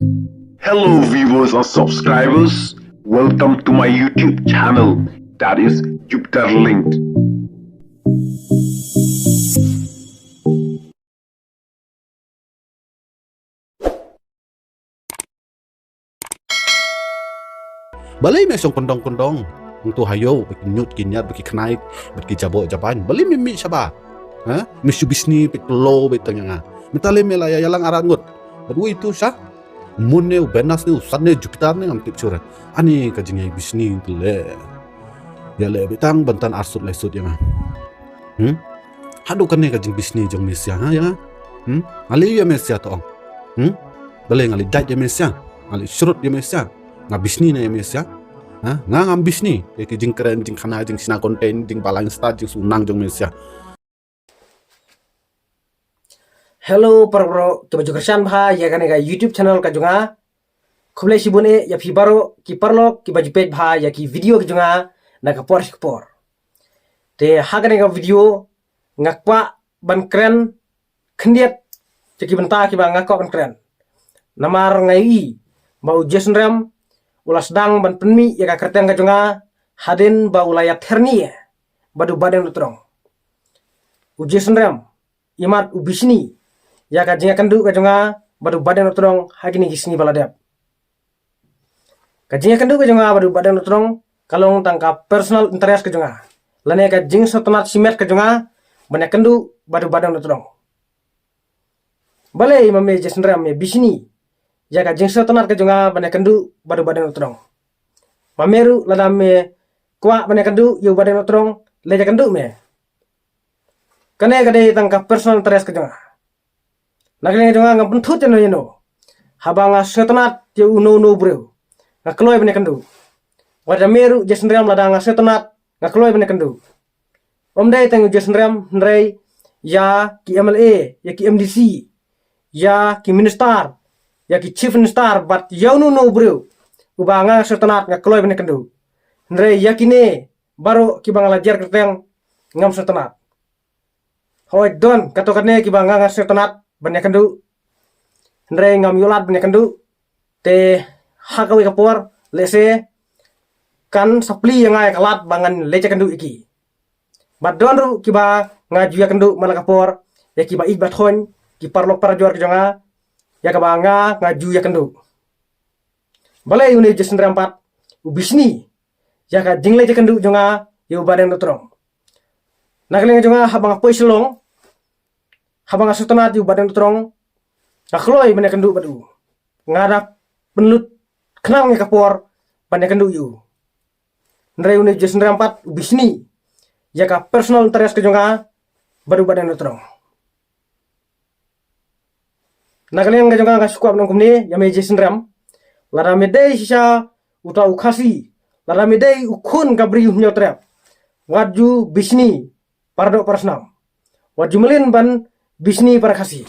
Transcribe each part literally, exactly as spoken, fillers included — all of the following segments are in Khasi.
Hello, viewers and subscribers. Welcome to my YouTube channel, that is Jupiter Linked. Balei me shong kyndong kyndong? Ntu hayo, ba ki ñiut ki ñiat, ba ki khnai, ba ki jabo jaban. Balei me mih shabar? Ha? Me shu bishni, ba ki lo, ba tang ïa nga. Me ta lei me la ïa ïalang arngut. Bad uei tu sha? Moon ne, Venus ne, Sun ne, Jupiter ne, ngam tip shuh re. Ani ka jingïa bishni te lei. Ïa leh ba tang ban tan arsut laisut ïa nga. Hmm? Haduh kane ka jingbishni jong me sha, ha, ïa nga? Hmm? Nga leh ïa me sha to ong. Hmm? Balei nga leh dait ïa me sha? Nga leh shrut ïa me sha? Nga bishni ne ïa me sha? Ha? Nga ngam bishni ïa ki jingkren, jingkhana, jingshna content, jingbalang start, jingsunang jong me sha. Hello, para bro, kiba ju kyrshan bha ïa kane ka YouTube channel ka jong nga. Khublei shibun eh ïa phi baroh ki paralok kiba ju peit bha ïa ki video ka jong nga na ka por sha ka por. Te ha kane ka video nga kwah ban kren khyndiat ïa ki bynta kiba nga kwah ban kren. Namar nga ïohi ba u Jason Rem u la sdang ban pynmih ïa ka kyrteng ka jong nga hadien ba u la ïa therni ïa bad u Bah Deng Nongtdong. U Jason Rem imat u bishni ïa ka jingïakynduh ka jong nga bad u Bah Deng Nongtdong ha kine ki sngi ba la dep. Ka jingïakynduh ka jong nga bad u Bah Deng Nongtdong ka long tang ka personal interest ka jong nga, lane ka jingsngewtynnat shimet ka jong nga ban ïakynduh bad u Bah Deng Nongtdong. Balei ma me Jason Rem me bishni ïa ka jingsngewtynnat ka jong nga ban ïakynduh bad u Bah Deng Nongtdong? Ma me ruh lada me kwah ban ïakynduh ïa u Bah Deng Nongtdong, leit ïakynduh me. Kane ka dei tang ka personal interest ka jong nga. Na ka liang ka jong nga ngam pynthut ïano ïano. Haba nga sngewtynnat ïa uno uno u briew, nga kloi ban ïakynduh. Wat ïa me ruh Jason Rem, lada nga sngewtynnat nga kloi ban ïakynduh. Ym dei tang ïa u Jason Rem, hynrei ïa ki M L A, ïa ki M D C, ïa ki minister, ïa ki chief minister bad ïa uno uno u briew uba nga sngewtynnat nga kloi ban ïakynduh. Hynrei ïa kine baroh kiba nga la jer kyrteng ngam sngewtynnat. Hooid, don katto katne kiba nga nga sngewtynnat ban ïakynduh, hynrei ngam ïoh lad ban ïakynduh. Te ha kawei ka por lehse kan sa plie ïa nga ïa ka lad ba ngan leit ïakynduh ïa ki. Bad don ruh kiba nga ju ïakynduh man la ka por, ïa kiba ïeit ba thoiñ, ki paralok parajor ki jong nga, ïa kaba nga nga ju ïakynduh. Balei une u Jason Rem pat u bishni ïa ka jingleit ïakynduh jong nga ïa u Bah Deng Nongtdong? Na ka liang jong nga, haba nga poi Shillong, haba nga sngewtynnat ïa u Bah Deng Nongtdong, nga kloi ban ïakynduh bad u. Nga da pynlut khnang ïa ka por ban ïakynduh ïa u. Hynrei une u Jason Rem pat u bishni ïa ka personal interest ka jong nga bad u Bah Deng Nongtdong. Na ka liang ka jong nga, nga shu kwah ban ong kumne ïa me Jason Rem, lada me dei shisha uta u Khasi, lada me dei u khun ka Bri u Hynñiewtrep, wat ju bishni para doh para snam. Wat ju mlien ban bishni para Khasi.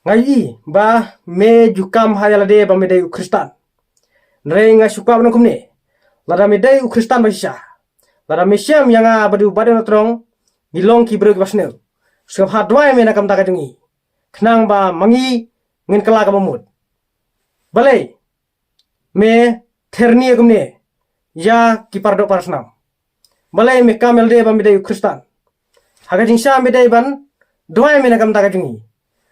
Nga ïohi ba me ju kam ha ïa lade ba me dei u Khristan. Hynrei nga shu kwah ban ong kumne, lada me dei u Khristan ba shisha, lada me shem ïa nga bad u Bah Deng Nongtdong ngi long ki briew kiba sniew, sngewbha duwai me na ka bynta ka jong ngi, khnang ba ma ngi ngin kylla kaba mut. Balei me therni kumne ïa ki para doh para snam? Balei me kam ïa lade ba me dei u Khristan? Ha ka jingshisha me dei ban duwai me na ka bynta ka jong ngi,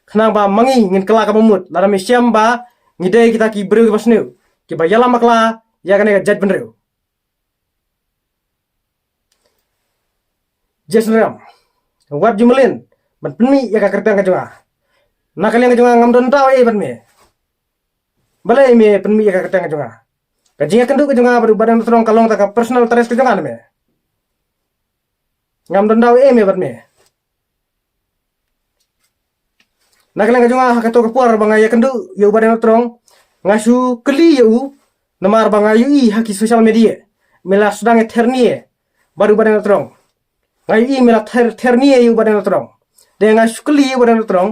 khnang ba ma ngi ngin kylla kaba mut lada me shem ba ngi dei kita ki briew kiba sniew, kiba ïalam bakla ïa kane ka jaitbynriew. Jason Rem, wat ju mlien ban pynmih ïa ka kyrteng ka jong nga. Na ka liang ka jong nga ngam don daw ei bad me. Balei me pynmih ïa ka kyrteng ka jong nga? Ka jingïakynduh ka jong nga bad u Bah Deng Nongtdong ka long tang ka personal interest ka jong nga ne me? Ngam don daw ei me bad me. Na ka liang ka jong nga, ha kato ka por ba nga ïakynduh ïa u Bah Deng Nongtdong, nga shu kylli ïa u, namar ba nga ïohi ha ki social media me la sdang ïa therni ïa bad u Bah Deng Nongtdong. Nga ïohi me la ther, therni ïa u Bah Deng Nongtdong. Te nga shu kylli ïa u Bah Deng Nongtdong,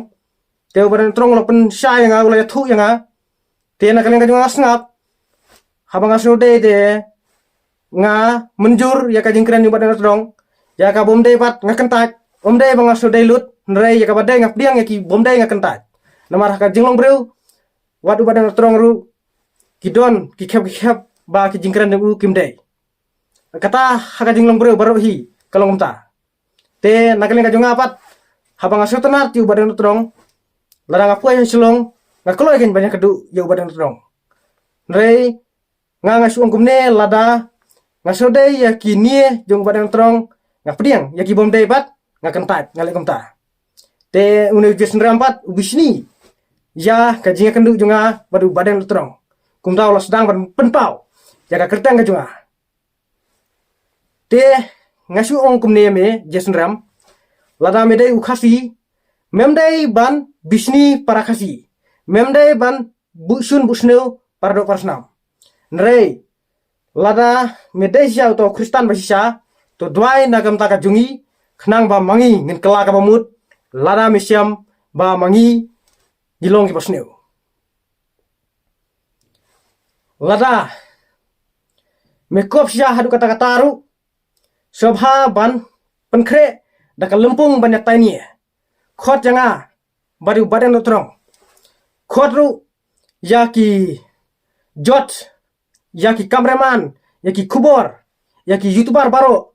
te u Bah Deng Nongtdong u la pynshai ïa nga, u la ïathuh ïa nga. Te na ka liang ka jong nga sngap, haba nga sngewdei te nga mynjur ïa ka jingkren ïa u Bah Deng Nongtdong. Ïa kaba ym dei pat nga kyntait. Ym dei ba nga sngewdei lut, hynrei ïa kaba dei nga pdiang, ïa ki bym dei nga kyntait. Namar ha ka jinglong briew, wat u Bah Deng Nongtrong ruh, ki don ki khep ki khep ba ki jingkren jong u kim dei. Kata ha ka jinglong briew baroh hi ka long kumta. Te na ka liang ka jong nga pat, haba nga sngewtynnat ïa u Bah Deng Nongtrong, lada nga poi ha Shillong, nga kloi kein ban ïakynduh ïa u Bah Deng Nongtrong. Hynrei nga, nga shu ong kumne, lada nga sngewdei ïa kine jong u Bah Deng Nongtrong, nga pdiang, ïa ki bym dei pat nga kyntait, nga leh kumta. Te une u Jason Ryam pat u bishni ïa ka jingïakynduh jong nga bad u Bah Deng Nongtrong. Kumta u la sdang ban pynpaw ïa ka kyrteng ka jong nga. Te nga shu ong kumne ïa me, Jason Ryam, lada me dei u Khasi, mem dei ban bishni para Khasi, mem dei ban buh shun buh sniew para doh para snam. Hynrei lada me dei shisha uta u Khristan ba shisha, to duwai na ka bynta ka jong ngi, khnang ba ma ngi ngin kylla kaba mut, lada me shem ba ma ngi ngi long kiba sniew. Lada me kup shisha haduh katta katta ruh, sngewbha ban pynkhreh da ka lympung ban ïatai ne. Khot ïa nga bad u Bah Deng Nongtrong. Khot ruh ïa ki judge, ïa ki cameraman, ïa ki khubor, ïa ki YouTuber baroh,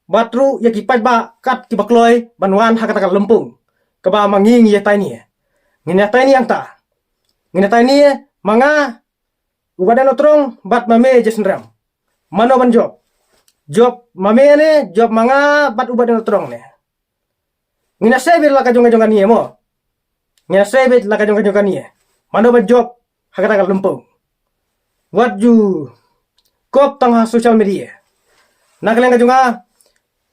bad ruh ïa ki paidbah kat kiba kloi ban wan ha kata ka lympung kaba ma ngi ngi ïatai ne. Ngin ïatai ne hangta. Ngin ïatai ne, ma nga, u Bah Deng Nongtrong bad ma me, Jason Ryam. Mano ban jop? Jop ma me ne, jop ma nga bad u Bah Deng Nongtrong ne? Ngin ïa sei beit la ka jong ka jong kane mo. Ngin ïa sei beit la ka jong ka jong kane. Mano ban jop ha kata ka lympung? Wat ju kup tang ha social media. Na ka liang ka jong nga,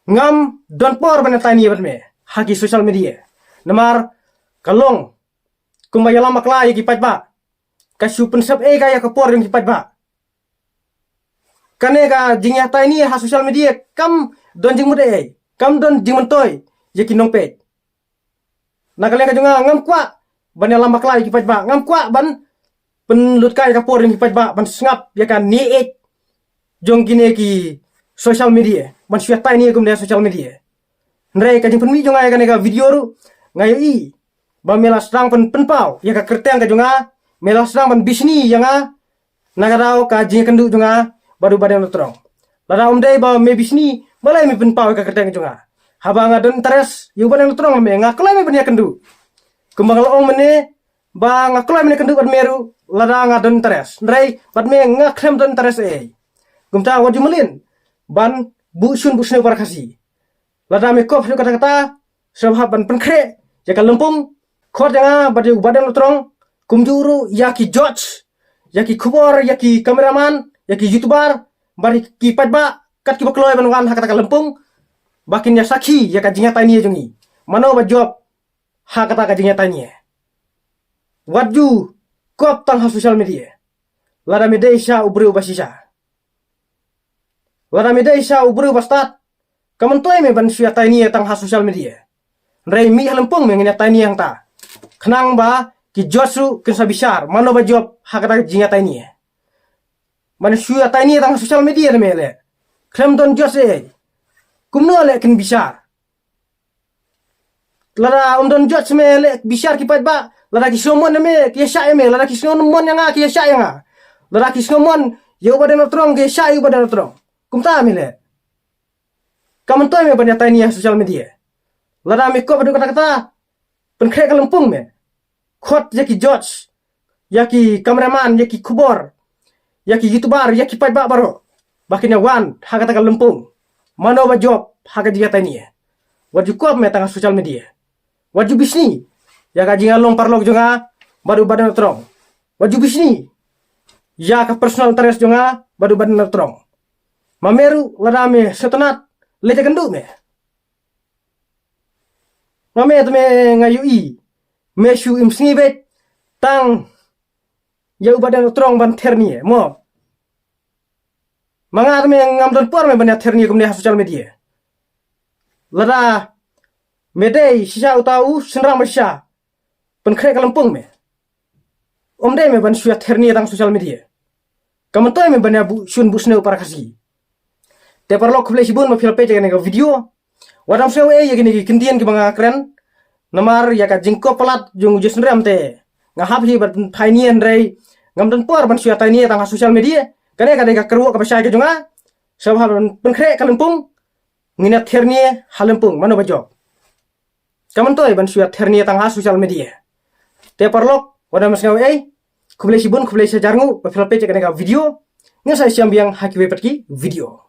ngam don por ban ïatai ne bad me ha ki social media. Namar ka long kumba ïalam bakla ïa ki paidbah. Ka shu pynsep ei ka ïa ka por jong ki paidbah. Kane ka jingïatai ne ha social media kam don jingmut ei, kam don jingmyntoi ïa ki nongpeit. Na ka liang ka jong nga, ngam kwah ban ïalam bakla ïa ki paidbah, ngam kwah ban pynlut kai ïa ka por jong ki paidbah ban sngap ïa ka ne ei jong kine ki social media, ban shu ïatai ne kumne ha social media. Hynrei ka jingpynmih jong nga ïa kane ka video ruh, nga ïohi ba me la sdang pyn, pynpaw ïa ka kyrteng ka jong nga, me la sdang ban bishni ïa nga na ka daw ka jingïakynduh jong nga bad u Bah Deng Nongtrong. Lada ym dei ba me bishni, balei me pynpaw ïa ka kyrteng ka jong nga? Haba nga don interest ïa u Bah Deng Nongtrong, me nga kloi me ban ïakynduh. Kumba nga la ong mynne ba nga kloi ban ïakynduh bad me ruh lada nga don interest. Hynrei bad me nga khlem don interest ei. Kumta wat ju mlien ban buh shun buh sniew para Khasi. Lada me kup haduh katta katta, sngewbha ban pynkhreh ïa ka lympung. Khot ïa nga bad ïa u Bah Deng Nongtrong, kumjuh ruh ïa ki judge, ïa ki khubor, ïa ki cameraman, ïa ki YouTuber bad ïa ki paidbah kat kiba kloi ban wan ha kata ka lympung, ba kin ïa sakhi ïa ka jingïatai ne jong ngi. Mano ba jop ha kata ka jingïatai ne? Wat ju kup tang ha social media. Lada me dei shisha u briew ba shisha, lada me dei shisha u briew ba stad, kam myntoi me ban shu ïatai ne tang ha social media. Hynrei mih ha lympung me, ngin ïatai ne hangta, khnang ba ki judge ruh kin sa bishar mano ba jop ha kata ka jingïatai ne. Ban shu ïatai ne tang ha social media ne me leh, khlem don judge ei, kumno leh kin bishar? Lada ym don judge me leh bishar ki paidbah, lada ki sngewmon ïa me ki ïa shah ïa me, lada ki sngewmon ïa nga ki ïa shah ïa nga, lada ki sngewmon ïa u Bah Deng Nongtrong ki ïa shah ïa u Bah Deng Nongtrong. Kumta me leh. Kam myntoi me ban ïatai ne ha social media. Lada me kup haduh katta katta, pynkhreh ka lympung me. Khot ïa ki judge, ïa ki cameraman, ïa ki khubor, ïa ki YouTuber, ïa ki paidbah baroh, ba kin ïa wan ha kata ka lympung. Mano ba jop ha ka jingïatai ne? Wat ju kup me tang ha social media. Wat ju bishni ïa ka jingïalong paralok jong nga bad u Bah Deng Nongtrong. Wat ju bishni ïa ka personal interest jong nga bad u Bah Deng Nongtrong. Ma me ruh lada me sngewtynnat, leit ïakynduh me. Ma me te me, nga ïohi me shu im sngi beit tang ïa u Bah Deng Nongtrong ban ther ne mo. Ma nga te me ngam don por me ban ïa ther ne kumne ha social media. Lada me dei shisha uta u shynrang ba shisha, pynkhreh ka lympung me. Ym dei me ban shu ïa ther ne tang social media. Kam myntoi me ban ïa buh shun buh sniew para Khasi. Te paralok, khublei shibun ba phi la peit ïa kane ka video. Wat dang sngew ei ïa kine ki kyntien kiba nga kren, namar ïa ka jingkup palat jong u Jason Ryam te Nga hap hi ban pynthai nie hynrei ngam don por ban shu ïa thai nie tang ha social media. Kane ka dei ka kyrwoh kaba shai ka jong nga. Sngewbha ban pynkhreh ka lympung. Ngin ïa ther nie ha lympung mano ba jop. Kam myntoi ban shu ïa ther nie tang ha social media. Te paralok, wat nym sngew ei. Khublei shibun, khublei shihajar nguh ba phi la peit ïa kane ka video. Ngin sa ïashem biang ha kiwei pat ki video.